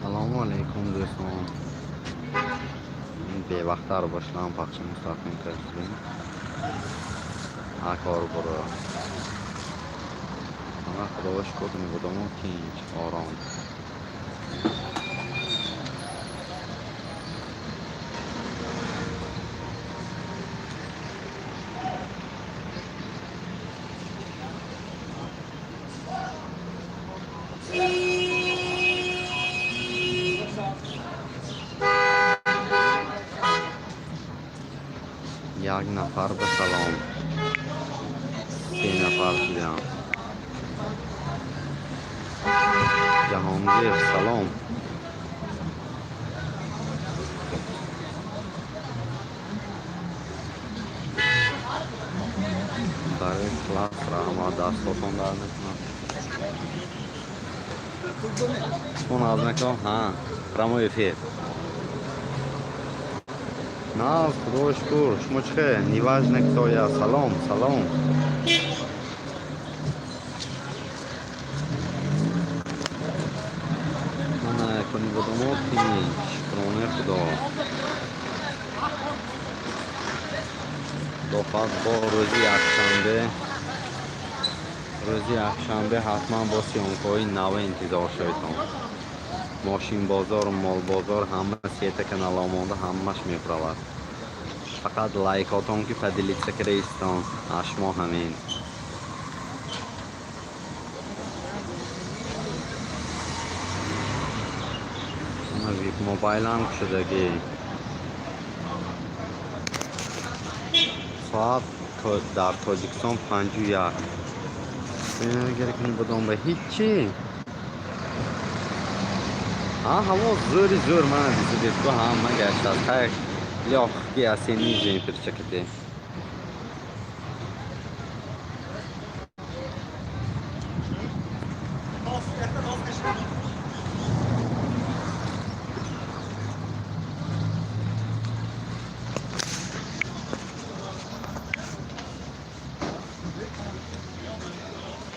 Салому алейкум, дӯстон. Бевақттар бошам, пахши мустақим кардем. Кор буро. Ана, Худо шукр, мебудому тинч, ором. Як нафар ба салом. Се нафар шудам. Ҷаҳонгир, салом. Барои класс раҳмат, дастотон дард накунад. Шумо назмеко? Ҳа, прямой эфир. На, Худо шукр. Шумо чӣ хел? Неважно, кто я. Салом, салом. Мана кони будомо тинч, шукронаи Худо. Худо хоҳад, бо рӯзи якшанбе, рӯзи якшанбе ҳатман бо съёмкаҳои нав интизор шаведтон. Мошинбозор, молбозор, ҳама сета каналҳо монда, ҳамаш мебуравад. Фақат лайкотон ки поделиться кардаистон, аз шумо ҳамин. Вип мобайлам шудагӣ. Соат дар Тоҷикистон 5:01. Будом ба ҳичи. Ҳа, ҳаво зӯри зӯр, мана дисидетку, ҳама гаштааст. Хайр, лёгкий осенний джемперчакате.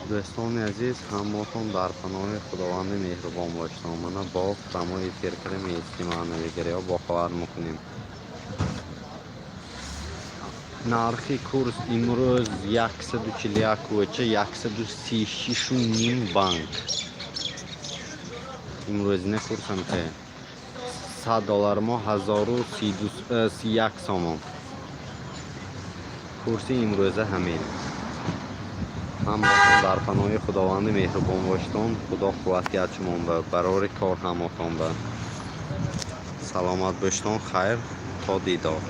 Дӯстони азиз, ҳамаатон дар паноҳи Худованди меҳрубон бошед. Мана боз прямой эфир кара меистем, навигариҳо бохабар мекунем. Нархи курс имрӯз 141 кӯча, 136,5 банк. Имрӯзина курсам ке 100 доллар мо 1031 сомон. Курси имрӯза ҳамин. Ҳамаатон дар паноҳи Худованди меҳрубон бошедон. Худо қувват диҳад шумон ба барори кор, ҳамаатон ба. Саломат бошедон, хайр, то дидор.